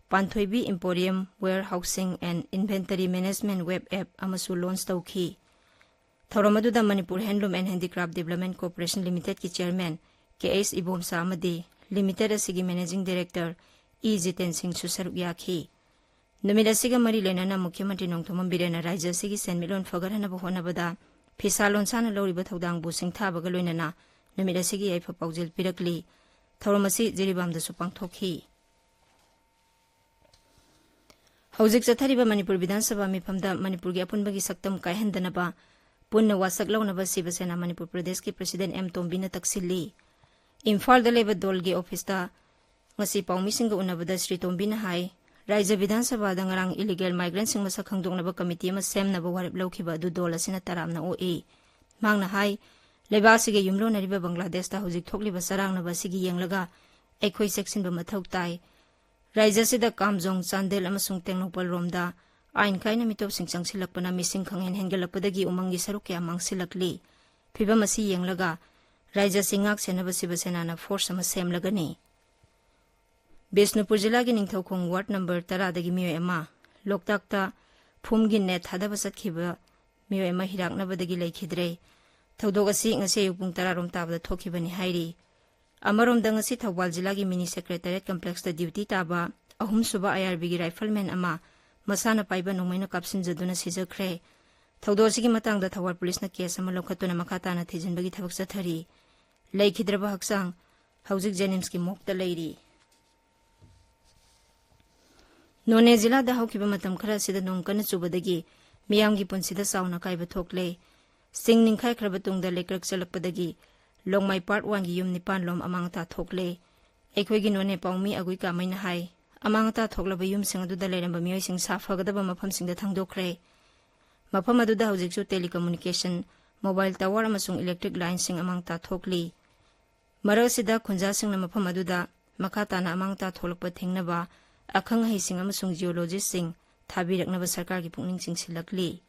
ꯄꯥꯟꯊꯣꯏꯕꯤ emporium warehousing and inventory management web app ꯑꯃꯁꯨ ꯂꯣꯟꯆ ꯇꯧꯈꯤ꯫ ꯊꯧꯔꯝ ꯑꯗꯨꯗ Manipur handloom and handicraft development corporation ꯂꯤꯃꯤꯇꯦꯗꯀꯤ ꯆꯦꯌꯔꯃꯦꯟ ꯀꯦ ꯑꯩꯆ ꯏꯕꯣꯝꯆꯥ ꯑꯃꯗꯤ ꯂꯤꯃꯤꯇꯦꯗ ꯑꯁꯤꯒꯤ ꯃꯦꯅꯦꯖꯤꯡ ꯗꯥꯏꯔꯦꯛꯇꯔ ꯏ ꯖꯤꯇꯦꯟ ꯁꯤꯡꯁꯨ ꯁꯔꯨꯛ ꯌꯥꯈꯤ꯫ ꯅꯨꯃꯤꯠ ꯑꯁꯤꯒ ꯃꯔꯤ ꯂꯩꯅꯅ ꯃꯨꯈ꯭ꯌ ꯃꯟꯇ꯭ꯔꯤ ꯅꯣꯡꯊꯣꯝꯕꯝ ꯕꯤꯔꯦꯟꯅ ꯔꯥꯖ꯭ꯌ ꯑꯁꯤꯒꯤ ꯁꯦꯟꯃꯤꯠꯂꯣꯟ ꯐꯒꯠꯍꯟꯅꯕ ꯍꯣꯠꯅꯕꯗ ꯐꯤꯁꯥ ꯂꯣꯟꯁꯥꯅ ꯂꯧꯔꯤꯕ ꯊꯧꯗꯥꯡꯕꯨ ꯁꯤꯡꯊꯥꯕꯒ ꯂꯣꯏꯅꯅ ꯅꯨꯃꯤꯠ ꯑꯁꯤꯒꯤ ꯌꯥꯏꯐ ꯄꯥꯎꯖꯦꯜ ꯄꯤꯔꯛꯂꯤ꯫ ꯊꯧꯔꯝ ꯑꯁꯤ ꯖꯤꯔꯤꯕꯥꯝꯗꯁꯨ ꯄꯥꯡꯊꯣꯛꯈꯤ꯫ ꯍꯧꯖꯤꯛ ꯆꯠꯊꯔꯤꯕ ꯃꯅꯤꯄꯨꯔ ꯕꯤꯙꯥꯟ ꯁꯚꯥ ꯃꯤꯐꯝꯗ ꯃꯅꯤꯄꯨꯔꯒꯤ ꯑꯄꯨꯟꯕꯒꯤ ꯁꯛꯇꯝ ꯀꯥꯏꯍꯟꯗꯅꯕ ꯄꯨꯟꯅ ꯋꯥꯁꯛ ꯂꯧꯅꯕ ꯁꯤꯕ ꯁꯦꯅꯥ ꯃꯅꯤꯄꯨꯔ ꯄ꯭ꯔꯗꯦꯁꯀꯤ ꯄ꯭ꯔꯁꯤꯗꯦꯟ ꯑꯦꯝ ꯇꯣꯝꯕꯤꯅ ꯇꯛꯁꯤꯜꯂꯤ꯫ ꯏꯝꯐꯥꯜꯗ ꯂꯩꯕ ꯗꯣꯜꯒꯤ ꯑꯣꯐꯤꯁꯇ ꯉꯁꯤ ꯄꯥꯎꯃꯤꯁꯤꯡꯒ ꯎꯅꯕꯗ ꯁ꯭ꯔꯤ ꯇꯣꯝꯕꯤꯅ ꯍꯥꯏ, ꯔꯥꯖ꯭ꯌ ꯕꯤꯙꯥꯟ ꯁꯚꯥꯗ ꯉꯔꯥꯡ ꯏꯂꯤꯒꯦꯜ ꯃꯥꯏꯒ꯭ꯔꯦꯟꯠꯁꯤꯡ ꯃꯁꯛ ꯈꯪꯗꯣꯛꯅꯕ ꯀꯃꯤꯇꯤ ꯑꯃ ꯁꯦꯝꯅꯕ ꯋꯥꯔꯦꯞ ꯂꯧꯈꯤꯕ ꯑꯗꯨ ꯗꯣꯜ ꯑꯁꯤꯅ ꯇꯔꯥꯝꯅ ꯑꯣꯛꯏ꯫ ꯃꯍꯥꯛꯅ ꯍꯥꯏ, ꯂꯩꯕꯥꯛ ꯑꯁꯤꯒ ꯌꯨꯝꯂꯣꯟꯅꯔꯤꯕ ꯕꯪꯒ꯭ꯂꯥꯗꯦꯁꯇ ꯍꯧꯖꯤꯛ ꯊꯣꯛꯂꯤꯕ ꯆꯔꯥꯡꯅꯕ ꯑꯁꯤꯒꯤ ꯌꯦꯡꯂꯒ ꯑꯩꯈꯣꯏ ꯆꯦꯛꯁꯤꯟꯕ ꯃꯊꯧ ꯇꯥꯏ꯫ ꯔꯥꯖ꯭ꯌ ꯑꯁꯤꯗ ꯀꯥꯝꯖꯣꯡ, ꯆꯥꯟꯗꯦꯜ ꯑꯃꯁꯨꯡ ꯇꯦꯡꯅꯧꯄꯜ ꯔꯣꯝꯗ ꯑꯥꯏꯟ ꯀꯥꯏꯅ ꯃꯤꯇꯣꯞꯁꯤꯡ ꯆꯪꯁꯤꯜꯂꯛꯄꯅ ꯃꯤꯁꯤꯡ ꯈꯪꯍꯦꯟ ꯍꯦꯟꯒꯠꯂꯛꯄꯗꯒꯤ ꯎꯃꯪꯒꯤ ꯁꯔꯨꯛ ꯀꯌꯥ ꯃꯥꯡꯁꯤꯜꯂꯛꯂꯤ꯫ ꯐꯤꯚꯝ ꯑꯁꯤ ꯌꯦꯡꯂꯒ ꯔꯥꯏꯖ꯭ꯌ ꯑꯁꯤ ꯉꯥꯛ ꯁꯦꯟꯅꯕ ꯁꯤꯕ ꯁꯦꯅꯥꯅ ꯐꯣꯔꯁ ꯑꯃ ꯁꯦꯝꯂꯒꯅꯤ꯫ ꯕꯤꯁꯅꯨꯄꯨꯔ ꯖꯤꯂꯥꯒꯤ ꯅꯤꯡꯊꯧꯈꯣꯡ ꯋꯥꯔꯗ ꯅꯝꯕꯔ ꯇꯔꯥꯗꯒꯤ ꯃꯤꯑꯣꯏ ꯑꯃ ꯂꯣꯛꯇꯥꯛꯇ ꯐꯨꯝꯒꯤ ꯅꯦꯠ ꯊꯥꯗꯕ ꯆꯠꯈꯤꯕ ꯃꯤꯑꯣꯏ ꯑꯃ ꯍꯤꯔꯥꯛꯅꯕꯗꯒꯤ ꯂꯩꯈꯤꯗ꯭ꯔꯦ꯫ ꯊꯧꯗꯣꯛ ꯑꯁꯤ ꯉꯁꯤ ꯑꯌꯨꯛ ꯄꯨꯡ ꯇꯔꯥ ꯔꯣꯝ ꯇꯥꯕꯗ ꯊꯣꯛꯈꯤꯕꯅꯤ ꯍꯥꯏꯔꯤ꯫ ꯑꯃꯔꯣꯝꯗ ꯉꯁꯤ ꯊꯧꯕꯥꯜ ꯖꯤꯂꯥꯒꯤ ꯃꯤꯅꯤ ꯁꯦꯀ꯭ꯔꯦꯇꯔꯤꯌꯦꯠ ꯀꯝꯄ꯭ꯂꯦꯛꯁꯇ ꯗ꯭ꯌꯨꯇꯤ ꯇꯥꯕ ꯑꯍꯨꯝꯁꯨꯕ ꯑꯥꯏ ꯑꯥꯔ ꯕꯤꯒꯤ ꯔꯥꯏꯐꯜꯃꯦꯟ ꯑꯃ ꯃꯁꯥꯅ ꯄꯥꯏꯕ ꯅꯣꯡꯃꯩꯅ ꯀꯥꯞꯁꯤꯟꯖꯗꯨꯅ ꯁꯤꯖꯈ꯭ꯔꯦ꯫ ꯊꯧꯗꯣꯛ ꯑꯁꯤꯒꯤ ꯃꯇꯥꯡꯗ ꯊꯧꯕꯥꯜ ꯄꯨꯂꯤꯁꯅ ꯀꯦꯁ ꯑꯃ ꯂꯧꯈꯠꯇꯨꯅ ꯃꯈꯥ ꯇꯥꯅ ꯊꯤꯖꯤꯟꯕꯒꯤ ꯊꯕꯛ ꯆꯠꯊꯔꯤ꯫ ꯂꯩꯈꯤꯗ꯭ꯔꯕ ꯍꯛꯆꯥꯡ ꯍꯧꯖꯤꯛ ꯖꯦꯅꯤꯝꯁꯀꯤ ꯃꯣꯔꯒꯇ ꯂꯩꯔꯤ꯫ ꯅꯣꯅꯦ ꯖꯤꯂꯥꯗ ꯍꯧꯈꯤꯕ ꯃꯇꯝ ꯈꯔ ꯑꯁꯤꯗ ꯅꯣꯡ ꯀꯟꯅ ꯆꯨꯕꯗꯒꯤ ꯃꯤꯌꯥꯝꯒꯤ ꯄꯨꯟꯁꯤꯗ ꯆꯥꯎꯅ ꯑꯀꯥꯏꯕ ꯊꯣꯛꯂꯦ꯫ ꯆꯤꯡ ꯅꯤꯡꯈꯥꯏꯈ꯭ꯔꯕ ꯇꯨꯡꯗ ꯂꯩꯀ꯭ꯔꯛ ꯆꯦꯜꯂꯛꯄꯗꯒꯤ ꯂꯣꯡꯃꯥꯏ ꯄꯥꯔꯠ ꯋꯥꯟꯒꯤ ꯌꯨꯝ ꯅꯤꯄꯥꯟ ꯂꯣꯝ ꯑꯃꯥꯡ ꯑꯇꯥ ꯊꯣꯛꯂꯦ꯫ ꯑꯩꯈꯣꯏꯒꯤ ꯅꯣꯅꯦ ꯄꯥꯎꯃꯤ ꯑꯒꯨꯏ ꯀꯥꯃꯩꯅ ꯍꯥꯏ, ꯑꯃꯥꯡ ꯑꯇꯥ ꯊꯣꯛꯂꯕ ꯌꯨꯝꯁꯤꯡ ꯑꯗꯨꯗ ꯂꯩꯔꯝꯕ ꯃꯤꯑꯣꯏꯁꯤꯡ ꯁꯥꯐꯒꯗꯕ ꯃꯐꯝꯁꯤꯡꯗ ꯊꯪꯗꯣꯛꯈ꯭ꯔꯦ꯫ ꯃꯐꯝ ꯑꯗꯨꯗ ꯍꯧꯖꯤꯛꯁꯨ ꯇꯦꯂꯤꯀꯝꯃꯨꯅꯤꯀꯦꯁꯟ, ꯃꯣꯕꯥꯏꯜ ꯇꯋꯥꯔ ꯑꯃꯁꯨꯡ ꯏꯂꯦꯛꯇ꯭ꯔꯤꯛ ꯂꯥꯏꯟꯁꯤꯡ ꯑꯃꯥꯡ ꯑꯇꯥ ꯊꯣꯛꯂꯤ꯫ ꯃꯔꯛ ꯑꯁꯤꯗ ꯈꯨꯟꯖꯥꯁꯤꯡꯅ ꯃꯐꯝ ꯑꯗꯨꯗ ꯃꯈꯥ ꯇꯥꯅ ꯑꯃꯥꯡ ꯑꯇꯥ ꯊꯣꯛꯂꯛꯄ ꯊꯤꯡꯅꯕ ꯑꯈꯪ ꯑꯍꯩꯁꯤꯡ ꯑꯃꯁꯨꯡ ꯖꯤꯑꯣꯂꯣꯖꯤꯁ꯭ꯠꯁꯤꯡ ꯊꯥꯕꯤꯔꯛꯅꯕ ꯁꯔꯀꯥꯔꯒꯤ ꯄꯨꯛꯅꯤꯡ ꯆꯤꯡꯁꯤꯜꯂꯛꯂꯤ꯫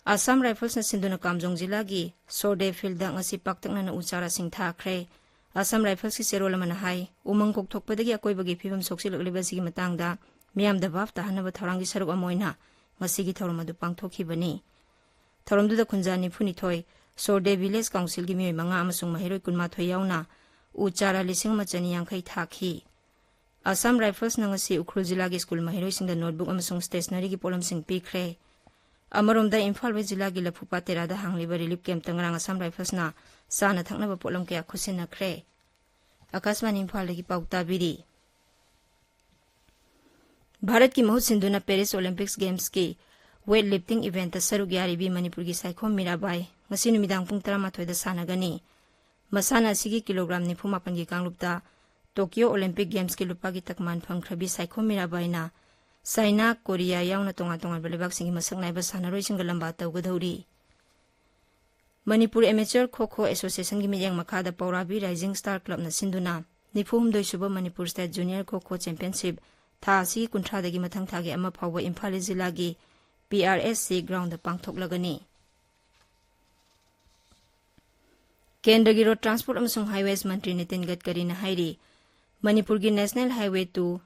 ꯑꯁꯥꯝ ꯔꯥꯏꯐꯜꯁꯅ ꯁꯤꯟꯗꯨꯅ ꯀꯥꯝꯖꯣꯡ ꯖꯤꯂꯥꯒꯤ ꯁꯣꯔꯗꯦ ꯐꯤꯜꯗ ꯉꯁꯤ ꯄꯥꯛꯇꯛꯅꯅ ꯎ ꯆꯥꯔꯥꯁꯤꯡ ꯊꯥꯈ꯭ꯔꯦ꯫ ꯑꯁꯥꯝ ꯔꯥꯏꯐꯜꯁꯀꯤ ꯆꯦꯔꯣꯜ ꯑꯃꯅ ꯍꯥꯏ, ꯎꯃꯪ ꯀꯣꯛꯊꯣꯛꯄꯗꯒꯤ ꯑꯀꯣꯏꯕꯒꯤ ꯐꯤꯕꯝ ꯁꯣꯛꯆꯤꯜꯂꯛꯂꯤꯕ ꯑꯁꯤꯒꯤ ꯃꯇꯥꯡꯗ ꯃꯤꯌꯥꯝꯗ ꯚꯥꯞ ꯇꯥꯍꯟꯅꯕ ꯊꯧꯔꯥꯡꯒꯤ ꯁꯔꯨꯛ ꯑꯃ ꯑꯣꯏꯅ ꯉꯁꯤꯒꯤ ꯊꯧꯔꯝ ꯑꯗꯨ ꯄꯥꯡꯊꯣꯛꯈꯤꯕꯅꯤ꯫ ꯊꯧꯔꯝꯗꯨꯗ ꯈꯨꯟꯖꯥ ꯅꯤꯐꯨꯅꯤꯊꯣꯏ, ꯁꯣꯔꯗꯦ ꯚꯤꯂꯦꯖ ꯀꯥꯎꯟꯁꯤꯜꯒꯤ ꯃꯤꯑꯣꯏ ꯃꯉꯥ ꯑꯃꯁꯨꯡ ꯃꯍꯩꯔꯣꯏ ꯀꯨꯟꯃꯥꯊꯣꯏ ꯌꯥꯎꯅ ꯎ ꯆꯥꯔꯥ ꯂꯤꯁꯤꯡ ꯑꯃ ꯆꯅꯤ ꯌꯥꯡꯈꯩ ꯊꯥꯈꯤ꯫ ꯑꯁꯥꯝ ꯔꯥꯏꯐꯜꯁꯅ ꯉꯁꯤ ꯎꯈ꯭ꯔꯨꯜ ꯖꯤꯂꯥꯒꯤ ꯁ꯭ꯀꯨꯜ ꯃꯍꯩꯔꯣꯏꯁꯤꯡꯗ ꯅꯣꯠꯕꯨꯛ ꯑꯃꯁꯨꯡ ꯁ꯭ꯇꯦꯁꯅꯔꯤꯒꯤ ꯄꯣꯠꯂꯝꯁꯤꯡ ꯄꯤꯈ꯭ꯔꯦ꯫ ꯑꯃꯔꯣꯝꯗ ꯏꯝꯐꯥꯜ ꯋꯦꯁ ꯖꯤꯂꯥꯒꯤ ꯂꯐꯨꯄꯥꯠ ꯇꯦꯔꯥꯗ ꯍꯥꯡꯂꯤꯕ ꯔꯤꯂꯤꯐ ꯀꯦꯝꯞꯇ ꯉꯔꯥꯡ ꯑꯁꯥꯝ ꯔꯥꯏꯐꯜꯁꯅ ꯆꯥꯅ ꯊꯛꯅꯕ ꯄꯣꯠꯂꯝ ꯀꯌꯥ ꯈꯨꯠꯁꯤꯟꯅꯈ꯭ꯔꯦ꯫ ꯑꯀꯥꯁꯕꯥꯅꯤ ꯏꯝꯐꯥꯜꯗꯒꯤ ꯄꯥꯎ ꯇꯥꯕꯤꯔꯤ꯫ ꯚꯥꯔꯠꯀꯤ ꯃꯍꯨꯠ ꯁꯤꯟꯗꯨꯅ ꯄꯦꯔꯤꯁ ꯑꯣꯂꯤꯝꯄꯤꯛꯁ ꯒꯦꯝꯁꯀꯤ ꯋꯦꯠ ꯂꯤꯐꯇꯤꯡ ꯏꯚꯦꯟꯠꯇ ꯁꯔꯨꯛ ꯌꯥꯔꯤꯕꯤ ꯃꯅꯤꯄꯨꯔꯒꯤ ꯁꯥꯏꯈꯣꯝ ꯃꯤꯔꯥꯕꯥꯏ ꯉꯁꯤ ꯅꯨꯃꯤꯗꯥꯡ ꯄꯨꯡ ꯇꯔꯥꯃꯥꯊꯣꯏꯗ ꯁꯥꯟꯅꯒꯅꯤ꯫ ꯃꯁꯥꯟꯅ ꯑꯁꯤꯒꯤ ꯀꯤꯂꯣꯒ꯭ꯔꯥꯝ ꯅꯤꯐꯨ ꯃꯥꯄꯟꯒꯤ ꯀꯥꯡꯂꯨꯞꯇ ꯇꯣꯀꯤꯌꯣ ꯑꯣꯂꯤꯝꯄꯤꯛ ꯒꯦꯝꯁꯀꯤ ꯂꯨꯄꯥꯒꯤ ꯇꯛꯃꯥꯟ ꯐꯪꯈ꯭ꯔꯕꯤ ꯁꯥꯏꯈꯣꯝ ꯃꯤꯔꯥꯕꯥꯏꯅ ꯆꯥꯏꯅꯥ, ꯀꯣꯔꯤꯌꯥ ꯌꯥꯎꯅ ꯇꯣꯉꯥꯟ ꯇꯣꯉꯥꯟꯕ ꯂꯩꯕꯥꯛꯁꯤꯡꯒꯤ ꯃꯁꯛ ꯅꯥꯏꯕ ꯁꯥꯟꯅꯔꯣꯏꯁꯤꯡꯒ ꯂꯝꯕꯥ ꯇꯧꯒꯗꯧꯔꯤ꯫ ꯃꯅꯤꯄꯨꯔ ꯑꯦꯃꯦꯆꯔ ꯈꯣ ꯈꯣ ꯑꯦꯁꯣꯁꯤꯌꯦꯁꯟꯒꯤ ꯃꯤꯠꯌꯦꯡ ꯃꯈꯥꯗ ꯄꯧꯔꯥꯕꯤ ꯔꯥꯏꯖꯤꯡ ꯁ꯭ꯇꯥꯔ ꯀ꯭ꯂꯕꯅ ꯁꯤꯟꯗꯨꯅ ꯅꯤꯐꯨ ꯍꯨꯝꯗꯣꯏ ꯁꯨꯕ ꯃꯅꯤꯄꯨꯔ ꯁ꯭ꯇꯦꯠ ꯖꯨꯅꯤꯌꯔ ꯈꯣ ꯈꯣ ꯆꯦꯝꯄꯤꯌꯟꯁꯤꯞ ꯊꯥ ꯑꯁꯤꯒꯤ ꯀꯨꯟꯊ꯭ꯔꯥꯗꯒꯤ ꯃꯊꯪ ꯊꯥꯒꯤ ꯑꯃ ꯐꯥꯎꯕ ꯏꯝꯐꯥꯜ ꯏꯁ ꯖꯤꯂꯥꯒꯤ P R S C ground ꯄꯥꯡꯊꯣꯛꯂꯒꯅꯤ꯫ ꯀꯦꯟꯗ꯭ꯔꯒꯤ ꯔꯣꯗ ꯇ꯭ꯔꯥꯟꯁꯄꯣꯔꯠ ꯑꯃꯁꯨꯡ ꯍꯥꯏꯋꯦꯁ ꯃꯟꯇ꯭ꯔꯤ ꯅꯤꯇꯤꯟ ꯒꯗꯀꯔꯤꯅ ꯍꯥꯏꯔꯤ, ꯃꯅꯤꯄꯨꯔꯒꯤ national highway two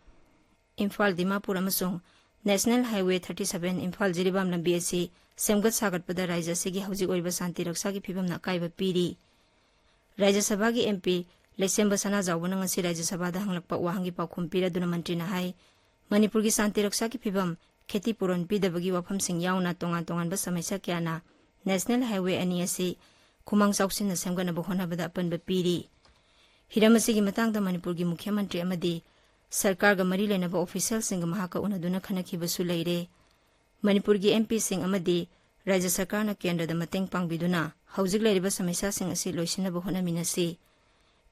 Imphal Dimapur ꯑꯃꯁꯨꯡ national highway thirty seven Imphal Jiribam ꯂꯝꯕꯤ ꯑꯁꯤ ꯁꯦꯝꯒꯠ ꯁꯥꯒꯠꯄꯗ ꯔꯥꯖ꯭ꯌ ꯑꯁꯤꯒꯤ ꯍꯧꯖꯤꯛ ꯑꯣꯏꯔꯤꯕ ꯁꯥꯟꯇꯤ ꯔꯛꯁꯥꯒꯤ ꯐꯤꯕꯝꯅ ꯑꯀꯥꯏꯕ ꯄꯤꯔꯤ꯫ ꯔꯥꯖ꯭ꯌ ꯁꯚꯥꯒꯤ ꯑꯦꯝ ꯄꯤ ꯂꯩꯁꯦꯝꯕ ꯁꯅꯥꯖꯥꯎꯕꯅ ꯉꯁꯤ ꯔꯥꯖ꯭ꯌ ꯁꯚꯥꯗ ꯍꯪꯂꯛꯄ ꯋꯥꯍꯪꯒꯤ ꯄꯥꯎꯈꯨꯝ ꯄꯤꯔꯗꯨꯅ ꯃꯟꯇ꯭ꯔꯤꯅ ꯍꯥꯏ, ꯃꯅꯤꯄꯨꯔꯒꯤ ꯁꯥꯟꯇꯤ ꯔꯛꯁꯥꯒꯤ ꯐꯤꯕꯝ, ꯈꯦꯇꯤ ꯄꯨꯔꯣꯟ ꯄꯤꯗꯕꯒꯤ ꯋꯥꯐꯝꯁꯤꯡ ꯌꯥꯎꯅ ꯇꯣꯉꯥꯟ ꯇꯣꯉꯥꯟꯕ ꯁꯃꯁ꯭ꯌꯥ ꯀꯌꯥꯅ ꯅꯦꯁꯅꯦꯜ ꯍꯥꯏꯋꯦ ꯑꯅꯤ ꯑꯁꯤ ꯈꯨꯃꯥꯡ ꯆꯥꯎꯁꯤꯟꯅ ꯁꯦꯝꯒꯠꯅꯕ ꯍꯣꯠꯅꯕꯗ ꯑꯄꯟꯕ ꯄꯤꯔꯤ꯫ ꯍꯤꯔꯝ ꯑꯁꯤꯒꯤ ꯃꯇꯥꯡꯗ ꯃꯅꯤꯄꯨꯔꯒꯤ ꯃꯨꯈ꯭ꯌ ꯃꯟꯇ꯭ꯔꯤ ꯑꯃꯗꯤ ꯁꯔꯀꯥꯔꯒ ꯃꯔꯤ ꯂꯩꯅꯕ ꯑꯣꯐꯤꯁꯤꯌꯦꯜꯁꯤꯡꯒ ꯃꯍꯥꯛꯀ ꯎꯅꯗꯨꯅ ꯈꯟꯅꯈꯤꯕꯁꯨ ꯂꯩꯔꯦ꯫ ꯃꯅꯤꯄꯨꯔꯒꯤ ꯑꯦꯝ ꯄꯤꯁꯤꯡ ꯑꯃꯗꯤ ꯔꯥꯖ꯭ꯌ ꯁꯔꯀꯥꯔꯅ ꯀꯦꯟꯗ꯭ꯔꯗ ꯃꯇꯦꯡ ꯄꯥꯡꯕꯤꯗꯨꯅ ꯍꯧꯖꯤꯛ ꯂꯩꯔꯤꯕ ꯁꯃꯁ꯭ꯌꯥꯁꯤꯡ ꯑꯁꯤ ꯂꯣꯏꯁꯤꯟꯅꯕ ꯍꯣꯠꯅꯃꯤꯟꯅꯁꯤ꯫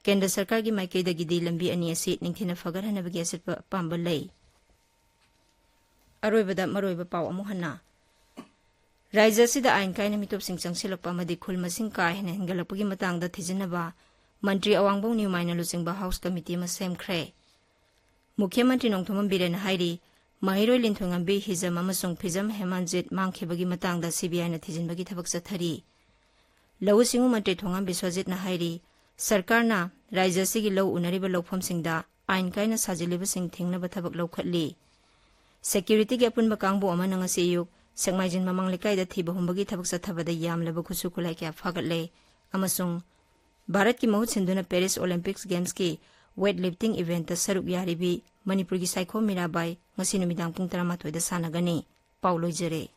ꯀꯦꯟꯗ꯭ꯔ ꯁꯔꯀꯥꯔꯒꯤ ꯃꯥꯏꯀꯩꯗꯒꯤꯗꯤ ꯂꯝꯕꯤ ꯑꯅꯤ ꯑꯁꯤ ꯅꯤꯡꯊꯤꯅ ꯐꯒꯠꯍꯟꯅꯕꯒꯤ ꯑꯆꯦꯠꯄ ꯑꯄꯥꯝꯕ ꯂꯩ꯫ ꯑꯔꯣꯏꯕꯗ ꯃꯔꯨꯑꯣꯏꯕ ꯄꯥꯎ ꯑꯃꯨꯛ ꯍꯟꯅ꯫ ꯔꯥꯖ꯭ꯌ ꯑꯁꯤꯗ ꯑꯥꯏꯟ ꯀꯥꯏꯅ ꯃꯤꯇꯣꯞꯁꯤꯡ ꯆꯪꯁꯤꯜꯂꯛꯄ ꯑꯃꯗꯤ ꯈꯨꯜ ꯃꯁꯤꯡ ꯀꯥ ꯍꯦꯟꯅ ꯍꯦꯟꯒꯠꯂꯛꯄꯒꯤ ꯃꯇꯥꯡꯗ ꯊꯤꯖꯤꯟꯅꯕ ꯃꯟꯇ꯭ꯔꯤ ꯑꯋꯥꯡꯕꯧ ꯅ꯭ꯌꯨꯃꯥꯏꯅ ꯂꯨꯆꯤꯡꯕ ꯍꯥꯎꯁ ꯀꯃꯤꯇꯤ ꯑꯃ ꯁꯦꯝꯈ꯭ꯔꯦ꯫ ꯃꯨꯈ꯭ꯌ ꯃꯟꯇ꯭ꯔꯤ ꯅꯣꯡꯊꯣꯝꯕꯝ ꯕꯤꯔꯦꯟꯅ ꯍꯥꯏꯔꯤ, ꯃꯍꯩꯔꯣꯏ ꯂꯤꯟꯊꯣꯏꯉꯝꯕꯤ ꯍꯤꯖꯝ ꯑꯃꯁꯨꯡ ꯐꯤꯖꯝ ꯍꯦꯃꯟꯖꯤꯠ ꯃꯥꯡꯈꯤꯕꯒꯤ ꯃꯇꯥꯡꯗ ꯁꯤ ꯕꯤ ꯑꯥꯏꯅ ꯊꯤꯖꯤꯟꯕꯒꯤ ꯊꯕꯛ ꯆꯠꯊꯔꯤ꯫ ꯂꯧꯎ ꯁꯤꯡꯎ ꯃꯟꯇ꯭ꯔꯤ ꯊꯣꯉꯥꯝ ꯕꯤꯁ꯭ꯋꯖꯤꯠꯅ ꯍꯥꯏꯔꯤ, ꯁꯔꯀꯥꯔꯅ ꯔꯥꯖ꯭ꯌ ꯑꯁꯤꯒꯤ ꯂꯧ ꯎꯅꯔꯤꯕ ꯂꯧꯐꯝꯁꯤꯡꯗ ꯑꯥꯏꯟ ꯀꯥꯏꯅ ꯁꯥꯖꯤꯜꯂꯤꯕꯁꯤꯡ ꯊꯤꯡꯅꯕ ꯊꯕꯛ ꯂꯧꯈꯠꯂꯤ꯫ ꯁꯦꯀ꯭ꯌꯨꯔꯤꯇꯤꯒꯤ ꯑꯄꯨꯟꯕ ꯀꯥꯡꯕꯨ ꯑꯃꯅ ꯉꯁꯤ ꯑꯌꯨꯛ ꯁꯦꯛꯃꯥꯏꯖꯤꯟ ꯃꯃꯥꯡ ꯂꯩꯀꯥꯏꯗ ꯊꯤꯕ ꯍꯨꯝꯕꯒꯤ ꯊꯕꯛ ꯆꯠꯊꯕꯗ ꯌꯥꯝꯂꯕ ꯈꯨꯠꯁꯨ ꯈꯨꯠꯂꯥꯏ ꯀꯌꯥ ꯐꯥꯒꯠꯂꯦ ꯑꯃꯁꯨꯡ ꯚꯥꯔꯠꯀꯤ ꯃꯍꯨꯠ ꯁꯤꯟꯗꯨꯅ ꯄꯦꯔꯤꯁ ꯑꯣꯂꯤꯝꯄꯤꯛꯁ ꯒꯦꯝꯁꯀꯤ ꯋꯦꯠ ꯂꯤꯐꯇꯤꯡ ꯏꯚꯦꯟꯠꯇ ꯁꯔꯨꯛ ꯌꯥꯔꯤꯕꯤ ꯃꯅꯤꯄꯨꯔꯒꯤ ꯁꯥꯏꯈꯣꯝ ꯃꯤꯔꯥꯕꯥꯏ ꯉꯁꯤ ꯅꯨꯃꯤꯗꯥꯡ ꯄꯨꯡ ꯇꯔꯥꯃꯥꯊꯣꯏꯗ ꯁꯥꯟꯅꯒꯅꯤ꯫ ꯄꯥꯎ ꯂꯣꯏꯖꯔꯦ꯫